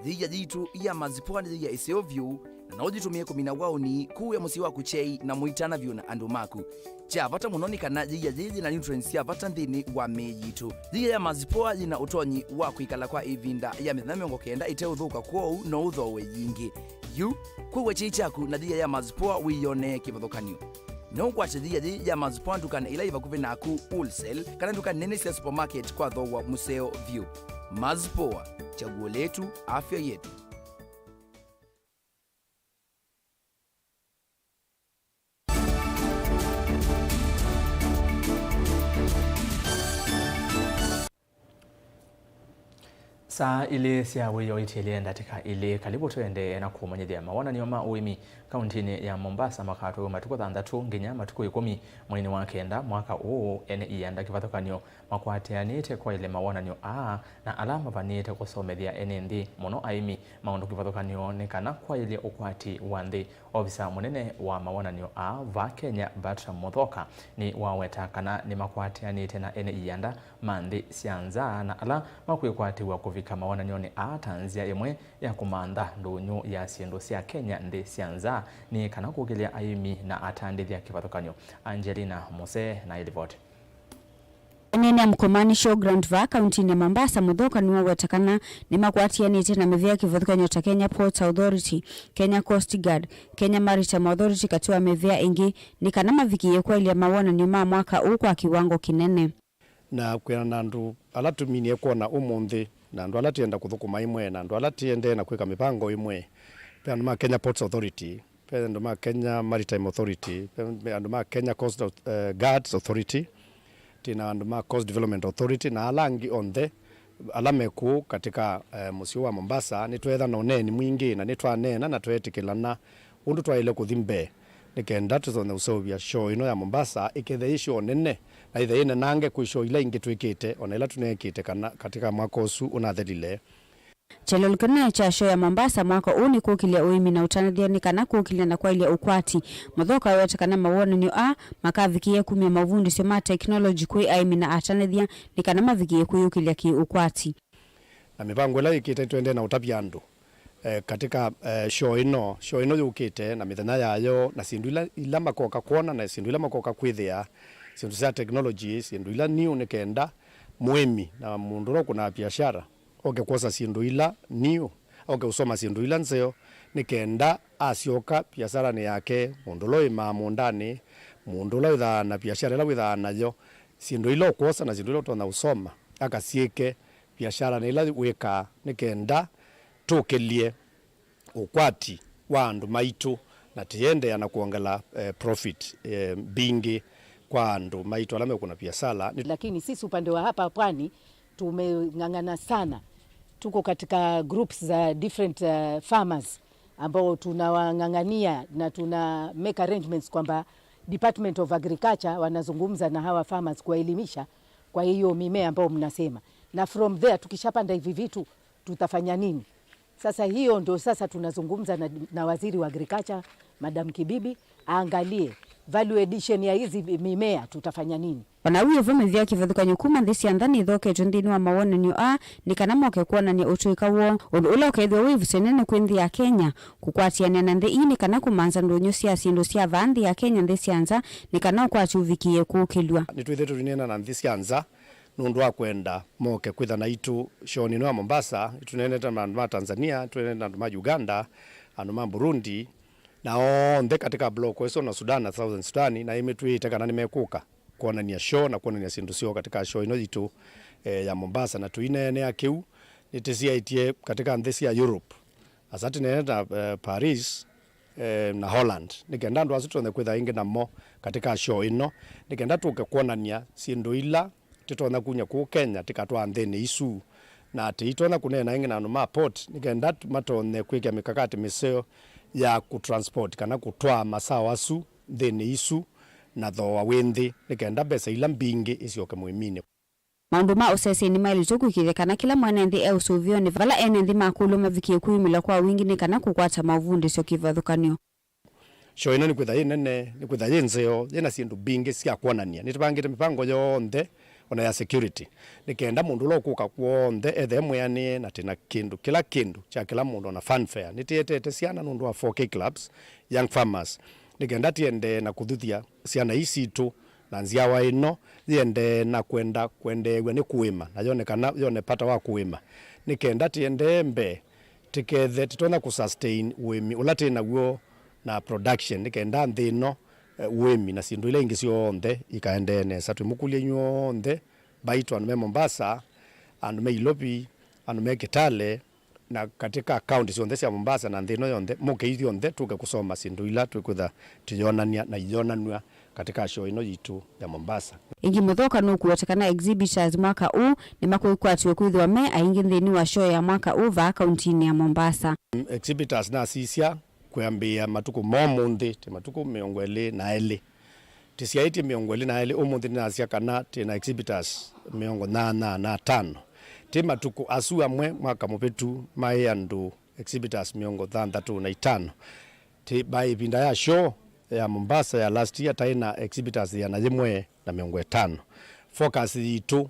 Thia yitũ ya Mazipoa nĩ thia ĩseũ vyũ, na no ũyĩtũmĩe kũmina waũni, kũĩa mũsyĩ waku kyei, na mũitana vyũ na andũ maku. Kya vata mũno nĩ kana yĩia yĩĩ yĩ na nutrients sya vata nthĩnĩ wa mĩĩ yitũ. Yĩia ya Mazipoa yĩ na ũtonyi wa kwĩkala kwa ĩvinda ya mĩthenya mĩongo kenda ĩteũthũka, kwoou no ũthooe yingĩ. Yu, kũĩa kyei kyaku na yĩia ya Mazipoa wĩyonee kĩvathũkany'o. No ũkwate yĩia yĩĩ ya Mazipoa ndukanĩ ila yĩ vakuvĩ naku, wholesale, kana nduka nene sya supermarket kwa thooa mũseo vyũ. Mazipoa, chaguo letu, afya yetu. Saa ilĩ sya wĩoo itiĩlĩe ndatĩka ilĩ. Kalivu tũendee na kũmanyĩthya mawonany'o ma ũĩmi kauntinĩ ya Mombasa makatw'ĩwa matukũ thanthatũ nginya matukũ ĩkũmi mweinĩ wa kenda mwaka ũũ. Ene ianda kĩvathũkany'o makwatĩanĩte kwaĩlya mawonany'o aa na ala mavanĩte kũsomethya ene nthĩ, mũno aĩmi, maũndũ kĩvathũkany'o nĩ kana kwaĩlye ũkwati wa nthĩ. Ovisa mũnene wa mawonany'o aa va Kenya, Bertram Muthoka, nĩwaweta kana nĩmakwatĩanĩte na ene ianda ma nthĩ sya nza na ala makwĩkwatĩw'a kũvika mawonany'onĩ aa ta nzĩa ĩmwe ya kũmantha ndũnyũ ya syĩndũ sya Kenya nthĩ sya nza, nĩ kana kũkĩlya aĩmi na atandĩthya kĩvathũkany'o. Angelina Mose na ĩlivoti. Ene nĩ ya Mkomani Showground vaa kauntinĩ ya Mombasa, Muthoka nĩwaweta kana nĩmakwatĩanĩte na mĩvĩa kĩvathũkany'o ta Kenya Ports Authority, Kenya Coast Guard, Kenya Maritime Authority, katĩ wa mĩvĩa ĩngĩ, nĩ kana mavikĩĩe kwaĩlya mawonany'o ma mwaka ũũ kwa kĩwango kĩnene. Na kwĩana na andũ ala tũminie kwona ũmũnthĩ, na andũ ala tĩenda kũthũkũma ĩmwe, na andũ ala tĩendee na kwĩka mĩvango ĩmwe, ve andũ ma Kenya Ports Authority, ve andũ ma Kenya Maritime Authority, ve andũ ma Kenya Coast Au-, eh, Guards Authority, tĩ na andũ ma Coast Development Authority, na ala angĩ onthe ala me kũu katika, eh, mũsyĩ wa Mombasa. Nĩtweetha na ũneeni mwingĩ, na nĩtwaneena na tweetĩkĩlana ũndũ twaĩle kũthi mbee, nĩ kenda tũtonye ũseũvya shoo ĩno ya Mombasa ĩkethe yĩ shoo nene, na ĩthe yĩnenange kwĩ shoo ila ingĩ twĩkĩte, o na ila tũneekĩte kana katika mwaka ũsu ũnathelile. Kyelelo kĩnene kya shoo ya Mombasa mwaka ũũ nĩ kũkĩlya ũĩmi na ũtanĩthya nĩ kana kũkĩlya na kwaĩlya ũkwati. Muthoka aweta kana mawonany'o aa makavikĩĩa kumya mavundĩsyo ma tekinolongyi kwĩ aĩmi na atanĩthya nĩ kana mavikĩĩe kwĩyũkĩlya kĩ-ũkwati. Na mĩvango ĩla yĩkĩte nĩtũendee na ũtavya andũ, eh, katika, eh, shoo ĩno, shoo ĩno yũkĩte na mĩthenya yayo, na syĩndũ ila, ila makoka kwona, na syĩndũ ila makoka kwĩthĩa, syĩndũ sya technology, syĩndũ ila new, nĩ kenda mũĩmi na mũndũ ũla ũkũnaa biashara, oke kwosa syĩndũ ila new, oke ũsoma syĩndũ ila nzeo, nĩ kenda asyoka viasalanĩ yake, mũndũ ũla ũĩmaa mũũndanĩ, mũndũ ũla wĩthaa na viasala ĩla wĩthaa nayo, syĩndũ ila ũkwosa na syĩndũ ila ũtonya ũsoma, akasyĩke viasalanĩ ĩla wĩkaa, nĩ kenda tũkĩlye ũkwati wa andũ maitũ na tĩendeea na kuongela, eh, profit, eh, mbingĩ kwa andũ maitũ ala mekũna viasala. Nĩ- Lakini sisi upande wa hapa pwani tumeng'ang'ana sana, tuko katika groups za different, uh, farmers ambao tunawang'ang'ania na tuna make arrangements kwamba Department of Agriculture wanazungumza na hawa farmers kuwaelimisha kwa hiyo mimea ambayo mnasema, na from there tukishapanda hivi vitu tutafanya nini? Sasa hiyo ndio sasa tunazungumza na, na waziri wa agriculture, Madam Kibibi, aangalie value addition ya hizi mimea, tutafanya nini? Ona ũu vo mĩvĩa kĩvathũkany'o kuma nthĩ sya nza nĩthoketwe nthĩnĩ wa mawonany'o aa nĩ kana moke kwonany'a ũtũĩka woo, ũndũ ũla ũkethĩwa wĩ ĩvuso ĩnene kwĩ nthĩ ya Kenya kũkwatĩanĩa na nthĩ ii nĩ kana kũmanza ndũnyũ sya syĩndũ sya vaa nthĩ ya Kenya nthĩ sya nza nĩ kana ũkwati ũvikĩĩe kũũkĩlw'a. Nĩtwĩthĩtwe tũineena na nthĩ sya nza nũndũ wa kwenda moke kwĩtha naitũ show ĩno ya Mombasa. Nĩtũneenete na andũ ma Tanzania, nĩtũneenete na andũ ma Uganda, andũ ma Burundi, na onthe katika block ĩsu na Sudan na Southern Sudan, na ĩmĩtwĩĩte kana nĩmekũka kwonany'a show na kwonany'a syĩndũ syoo katika show ĩno yitũ, eh, ya Mombasa. Na tũineenea kĩu, nĩtĩsyaĩtye katika nthĩ sya Europe, asa tĩneenete na, eh, Paris, eh, na Holland, nĩ kenda andũ asu tũtonya kwĩtha ĩngĩ namo katika show ĩno, nĩ kenda tũke kwonany'a syĩndũ ila tĩtonya kuny'a kũũ Kenya tĩkatwaa nthĩnĩ isu, na tĩitonya kũneena ĩngĩ na andũ ma port nĩ kenda matonye kwĩkĩa mikakati mĩseo ya kũtransport kana kũtwaa masawa asu nthĩnĩ isu na thooa wĩ nthĩ, nĩ kenda mbesa ila mbingĩ isyoke mũĩminĩ. Maũndũ ma ũsesei nĩmaĩlĩtwe kũĩkĩĩthya kana kĩla mwene nthĩ e ũsũvĩonĩ vala ene nthĩ makũlw'a mavikĩe kwĩyumĩlya kwa wingĩ nĩ kana kũkwata maũvundĩsyo kĩvathũkany'o. Show ĩno nĩkwĩtha yĩ nene, nĩkwĩtha yĩ nzeo, yĩna syĩndũ mbingĩ sya kwonany'a. Nĩtũvangĩte mĩvango yonthe, ona ya security, nĩ kenda mũndũ ũla ũkũka kw'onthe ethĩe mwĩanĩe na twĩna kĩndũ, kĩla kĩndũ kya kĩla mũndũ, ona fanfare. Nĩtĩetete syana nũndũ wa four K clubs, young farmers, nĩ kenda tĩendee na kũthuthya syana ii sitũ na nzyawa ĩno yĩendee na kwenda kwendeew'a nĩ kũĩma na yone kana yone pata wa kũĩma, nĩ kenda tĩendee mbee, tĩkethe tĩtonya kũsustain ũĩmi ũla twĩ naw'o na production, nĩ kenda nthĩ ĩno, eh, ũĩmi na syĩndũ ila ingĩ syonthe ikaendee nesa. Twĩmũkũlya inyw'onthe mbaitũ, andũ me Mombasa, andũ me Ilovi, andũ me Kitale, na katika kaunti syonthe sya Mombasa na nthĩ ĩno yonthe, mũke ithyonthe tũke kũsoma syĩndũ ila twĩkwĩtha tũyonany'a na iyonanw'a katika show ĩno yitũ ya Mombasa. Ĩngĩ mũthoka nũkũweta kana exhibitors mwaka ũũ nĩmakũikwatiwe kwĩthĩwa me aingĩ nthĩnĩ wa show ya mwaka ũũ vaa kauntinĩ ya Mombasa. Mm, exhibitors nasisya kwĩambĩĩa matukũ ma ũmũnthĩ, tĩ matukũ mĩongo ĩlĩ na elĩ. Tĩsyaĩtye mĩongo ĩlĩ na elĩ, ũmũnthĩ nĩnasya kana twĩ na exhibitors mĩongo nyanya na atano. Tĩ matukũ asu amwe mwaka mũvĩtu maĩ andũ exhibitors mĩongo thanthatũ na itano. Tĩ by ĩvinda ya show ya Mombasa ya last year taĩ na exhibitors ĩana yĩmwe na mĩongo ĩtano. Focus yitũ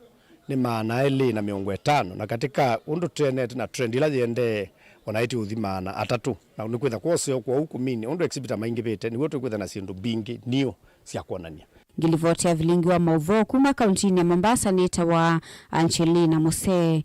nĩ maana elĩ na mĩongo ĩtano, na katika ũndũ tũenete na trend ĩla yĩendee, ona ĩtĩ ũthi maana atatũ, na nĩkwĩtha kwoseo kwoou kũminĩ ũndũ exhibitor maingĩvĩte, nĩw'o tũkwĩtha na syĩndũ mbingĩ new sya kwonany'a. Ngilivoti ya vilingi wa maũvoo kuma kauntinĩ ya Mombasa nĩtawa Angelina Musee.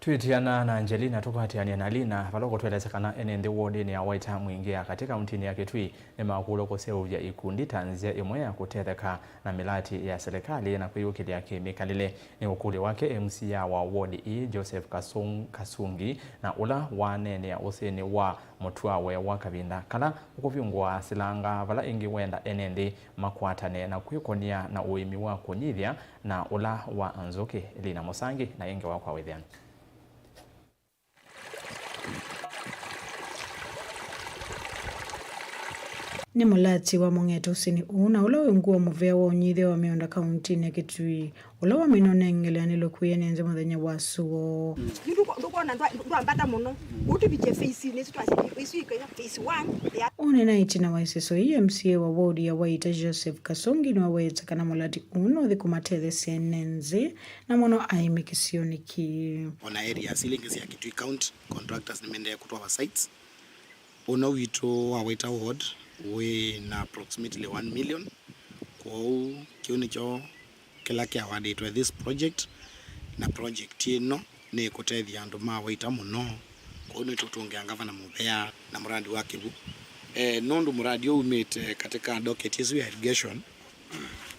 Twĩtiana na Angelina, tũkwatĩanĩe na Lina, vala ũkũtũelesya kana ene nthĩ wodinĩ ya Waita Mwingĩ ya katĩ kauntinĩ ya Kitui nĩmakũlwa kũseũvya ikundi ta nzĩa ĩmwe ya kũtetheka na mĩlatĩ ya silikalĩ na kwĩyũkĩlya kĩmĩkalĩle. Nĩ ũkũlyo wake M C A wa ward ii, Joseph Kasung-, Kasungi, na ũla waneenea ũsĩnĩ wa mũtwawe wa kavinda kala ũkũvingũa silanga vala ĩngĩ wenda ene nthĩ makwatane na kwĩkũnĩa na ũĩmi wa kũnyithya na ũla wa nzũkĩ. Lina Mũsangi na ĩngĩ wakwa wĩthĩanĩ. Nĩ mũlati wa mũng'eto ũsĩnĩ ũũ na ũla wĩ ungu wa mũvea wa ũnyithya wa mĩũnda kauntinĩ ya Kitui, ũla waminwa nĩ ng'eleanĩlo kwĩ ene nthĩ mũthenya wa sũo. Yu ndũko-, ndũkwona ndwa-, ndwambata mũno. Ũtũvikye phase nĩsu twasya isu ikaina phase one ya. Ũnena ĩtina wa ĩseso ii, M C A wa ward ya Waita Joseph Kasungi nĩwaweta kana mũlati ũũ nũthi kũmatetheesya ene nthĩ na mũno aĩmi kĩsionĩ kĩĩ. Ona areas ila ingĩ sya Kitui County, contractors nĩmaendee kũtwawa sites. Ũno witũ wa Waita Ward wĩ na approximately one million. Kwoou kĩu nĩkyo kĩla kĩawardĩtwe this project, Na project ĩno nĩ kũtethya andũ ma Waita mũno. Kwoou nĩtũtũngĩa ngavana mũvea na mũradi wa kĩw'ũ. Eh, nũndũ mũradi ũũ umĩte katika docket ĩsu ya irrigation,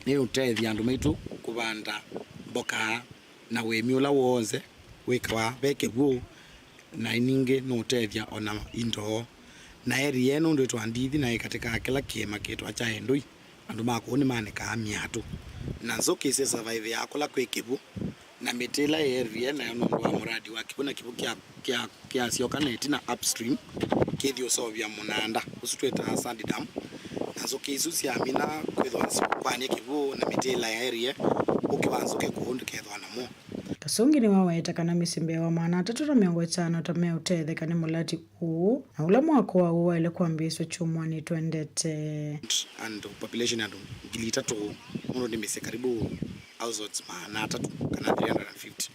nĩ ũtethya andũ maitũ kũvanda mboka na ũĩmi ũla w'onthe wĩkawa ve kĩw'ũ, na ningĩ nũũtethya ona indo. Na area ĩno nũndũ ĩtwa Ndithi na ĩ katika kĩla kĩĩma kĩtwa kya Endũi, andũ ma kũu nĩmanĩkaa myatũ. Na nzũkĩ syĩ surviveaa kũla kwĩ kĩw'ũ, na mĩtĩ ĩla yĩ area nayo nũndũ wa mũradi wa kĩw'ũ, na kĩw'ũ kya, kya, kyasyoka na ĩtina upstream kĩthi ũseũvya mũnanda ũsu twĩtaa sand dam, na nzũkĩ isu syamina kwĩthwa kwany'a kĩw'ũ na mĩtĩ ĩla ya area, ũkĩ wa nzũkĩ kũu ndũkethwa namo. Kasũngi nĩwaweta kana mĩsyĩ mbee wa maana atatũ na mĩongo ĩtano ta meũtetheka nĩ mũlati ũũ, na ũla mwako wa ũũ waĩle kwambĩĩsw'a kyumwanĩ twendete. And population andũ ngili itatũ, mũno nĩ mĩsyĩ karibu households maana atatũ kana three hundred and fifty,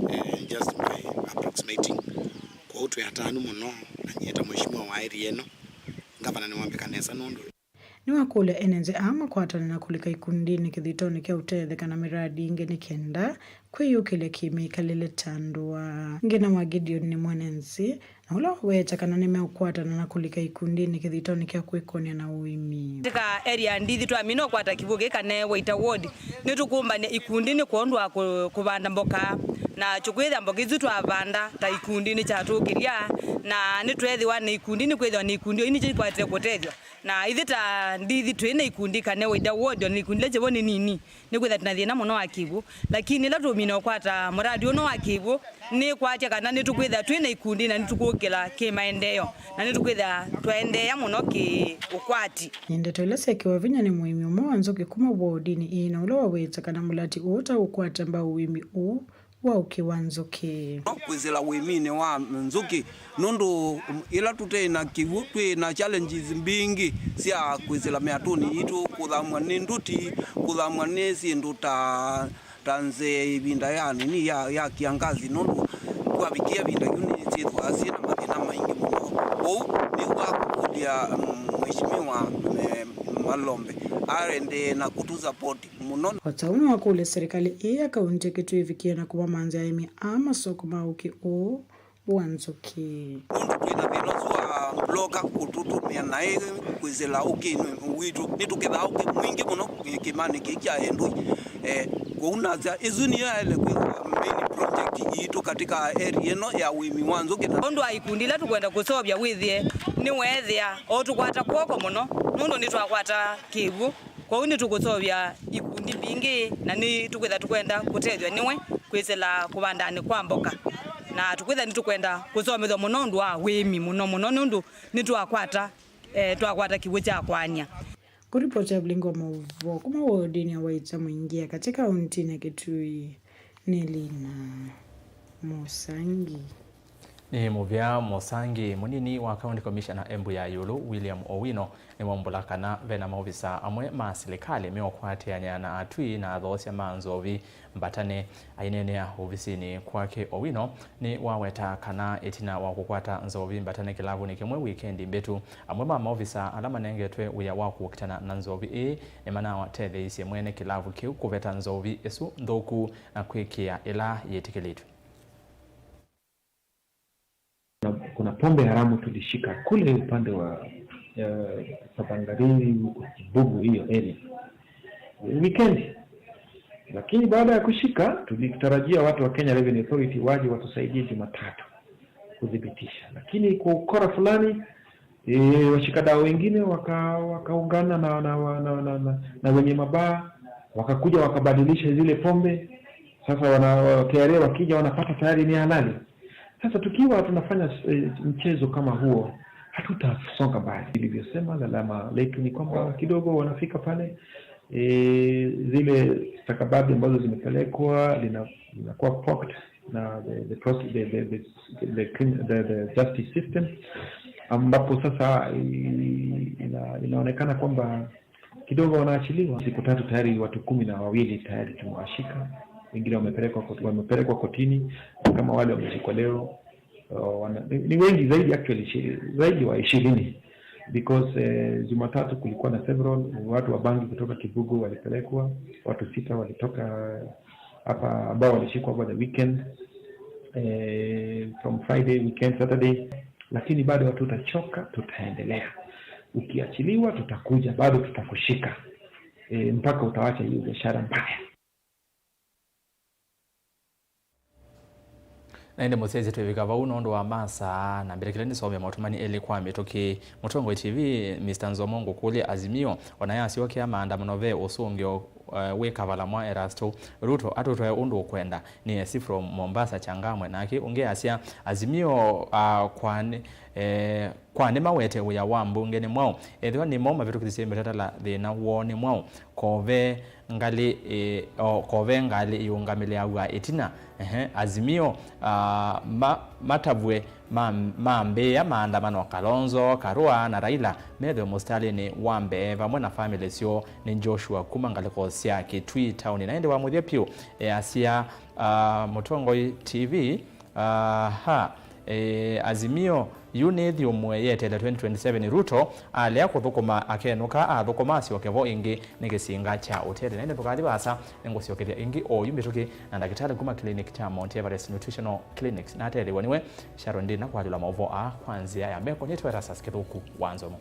eh, just by approximating. Kwoou twĩ atanu mũno, na nyie ta mheshimiwa wa area ĩno, ngavana nĩwambĩka nesa nũndũ Nĩwakũlya ene nzĩ aa makwatane na kũlika ikundinĩ kĩthitonĩ kya ũtetheka na mĩradi ĩngĩ nĩ kenda kwĩyũkĩlya kĩ-mĩkalĩle ta andũ aa. Ngewa wa Gideon nĩ mwene nzĩ, na ũla waweta kana nĩmeũkwatana na kũlika ikundinĩ kĩthitonĩ kya kwĩkonia na ũĩmi. Katika area ya Ndithi twamina ũkwata kĩw'ũ kĩĩ kana Waita Ward, nĩtũkũmbany'a ikundinĩ kwondũ wa kũ-, kũvanda mboka, na tũkwĩthĩa mboka isu twavanda ta ikundinĩ kyatũkĩlya, na nĩtweethĩwa nĩ ikundi, nĩkwĩthĩwa nĩ ikundi o inikyo ikwatĩte kũtethw'a. Na ithyĩ ta Ndithi twĩ na ikundi kana Waita Ward, ona ikundi ila kĩw'ũ nĩ nini, nĩkwĩthĩa twĩ na thĩna mũno wa kĩw'ũ. Lakini ĩla tũũmina ũkwata mũradi ũno wa kĩw'ũ, nĩkwatya kana nĩtũkwĩthĩa twĩ na ikundi na nĩtũkũkĩla kĩ-maendeeo, na nĩtũkwĩthĩa twaendeea mũno kĩ-ũkwati. Nĩ ndeto ila syekiwa vinya nĩ mũĩmi ũmwe wa nzũkĩ kuma wodinĩ ĩĩ, na ũla waweta kana mũlati ũũ ta ũkwata mbau ũĩmi ũũ wa ũkĩ wa nzũkĩ. Kwĩsĩla ũĩminĩ wa nzũkĩ, nũndũ ĩla tũte na kĩw'ũ, twĩ na challenges mbingĩ sya kwĩsĩla mĩatũnĩ yitũ, kũthamw'a nĩ nduti, kũthamw'a nĩ syĩndũ ta, ta nzee ĩvinda ya nini ya, ya kiangazi, nũndũ kwavikia ĩvinda yu nĩsyĩthwaa syĩ na mathĩna maingĩ mũno. Kwoou nĩw'a kũkũlya, mm, Mheshimiwa, eh, Malombe aendee na kũtũ support mũno. O ta ũu nĩwakũlya serikali ĩĩ ya kaunti ya Kitui ĩvikie na kũvamanzya aĩmi aa masoko ma ũkĩ ũũ wa nzũkĩ. Nũndũ twĩ na thĩna ũsu wa mbloka kũtũtũmĩa naĩ kwĩsĩla ũkĩnĩ witũ, nĩtũkethaa ũkĩ mwingĩ mũno kĩmanĩ kĩĩ kya Endũi. Eh, kwoou nasya ĩsu nĩyo yaĩle kwĩthwa main project yitũ katika area ĩno ya ũĩmi wa nzũkĩ. Na ũndũ wa ikundi ila tũkwenda kũseũvya wĩthĩe nĩweethĩa o tũkwata kw'oko mũno, nũndũ nĩtwakwata kĩw'ũ. Kwoou nĩtũkũseũvya ikundi mbingĩ, na nĩtũkwĩtha tũkwenda kũtethw'a nĩwe kwĩsĩla kũvandanĩ kwa mboka, na tũkwĩtha nĩtũkwenda kũsomethw'a mũno ũndũ wa wĩmi mũno mũno, nũndũ nĩtwakwata, eh, twakwata kĩw'ũ kya kwany'a. Kũripoti ya Vilingi wa Maũvoo kuma wodinĩ ya Waita Mwingia katika kauntinĩ ya Kitui nĩ Lina Mũsangi. Nĩ mũvea Mũsangi. Mũnini wa County Commissioner Embu ya ĩũlũ, William Owino, nĩwaumbũla kana ve na maovisa amwe ma silikalĩ meũkwatĩanĩa na atwii na athoosya ma nzovi mbatane. Aineenea ovisinĩ kwake, Owino nĩwaweta kana ĩtina wa kũkwata nzovi mbatane kĩlavunĩ kĩmwe wikendi mbĩtu, amwe ma maovisa ala manengetwe wĩa wa kũkitana na nzovi ĩĩ nĩmanatetheeisye mwene kĩlavu kĩu kũveta nzovi ĩsu nthũku na kwĩkĩa ĩla yĩtĩkĩlĩtw'e. Kuna, kuna pombe haramu tulishika kule upande wa, eh, Sabangariri huko Kibugu, hiyo area, weekend. Lakini baada ya kushika, tulitarajia watu wa Kenya Revenue Authority waje watusaidie Jumatatu kuthibitisha, lakini kwa ukora fulani, e, washikadau wengine waka-, wakaungana na, na, na, na, na, na wenye mabaa, wakakuja wakabadilisha zile pombe. Sasa wana, K R A wakija wanapata tayari ni halali. Sasa tukiwa tunafanya, eh, mchezo kama huo, hatutasonga mbali. Nilivyosema, lalama letu ni kwamba kidogo wanafika pale, eh, zile stakabadhi ambazo zimepelekwa lina-, linakuwa poked na the, the, proce-, the, the, the, the, crim-, the, the justice system, ambapo sasa i-, ina-, inaonekana kwamba kidogo wanaachiliwa. Siku tatu tayari watu kumi na wawili tayari tumewashika, wengine wamepelekwa kot-, wamepelekwa kotini, kama wale wameshikwa leo, uh, wana-, ni, ni wengi zaidi actually, ishi-, zaidi wa ishirini, because, eh, Jumatatu kulikuwa na several, watu wa bangi kutoka Kibugu walipelekwa, watu sita walitoka hapa, ambao walishikwa over the weekend, eh, from Friday, weekend, Saturday, lakini bado hatutachoka, tutaendelea. Ukiachiliwa, tutakuja, bado tutakushika, eh, mpaka utawacha hiyo biashara mbaya. Na ĩndĩ mũsyaĩĩsya twĩvika vau nũndũ wa masaa, na mbĩtĩkĩlya nĩsome maũtũmani elĩ kwa mĩtũkĩ. Mũtongoi T V, Mister Nzomo ngũkũlya, Azimio ona yasyokea maandamano ve ũsũngĩo, eh, wĩ kavala mwa Erasto Ruto atũtwae ũndũ ũkwenda. Nĩ Esi from Mombasa, Changamwe. Nake ũngĩ asya, Azimio, ah, kwanĩ, eh, kwanĩ mawete wĩa wa mbunge nĩ mwaũ? Ethĩwa nĩmo mavĩtũkĩthisye mĩtatala, thĩna woo nĩ mwaũ? Kove ngalĩ ĩ-, o, kove ngalĩ ĩũngamĩlĩaw'a ĩtina. Ehe, Azimio, ah, ma-, matavw'e ma-, mambĩĩa maandamano, Kalonzo, Karua na Raila methĩwe mũsitalĩnĩ wa mbee vamwe na famĩlĩ syoo nĩ Joshua kuma ngalĩko sya Kitui taoni. Na ĩndĩ wa mũthya pyũ, e, asya, ah, mũtongoi T V, aha, e, Azimio yu nĩ ĩthyũmũe yeteele twenty twenty-seven. Ruto alea kũthũkũma akenũka, athũkũma asyoke vo ĩngĩ nĩ kĩsinga kya ũtele. Na ĩndĩ ndũkathi vaasa, nĩngũsyokethya ĩngĩ oyu mĩtũkĩ na ndakĩtalĩ kuma clinic kya Mount Everest Nutritional Clinics. Nateeleew'a nĩwe Sharon Ndina kwatũla maũvoo aa kwa nzĩa ya meko. Nĩtwa Erastus Kĩthũku wa Nzomo.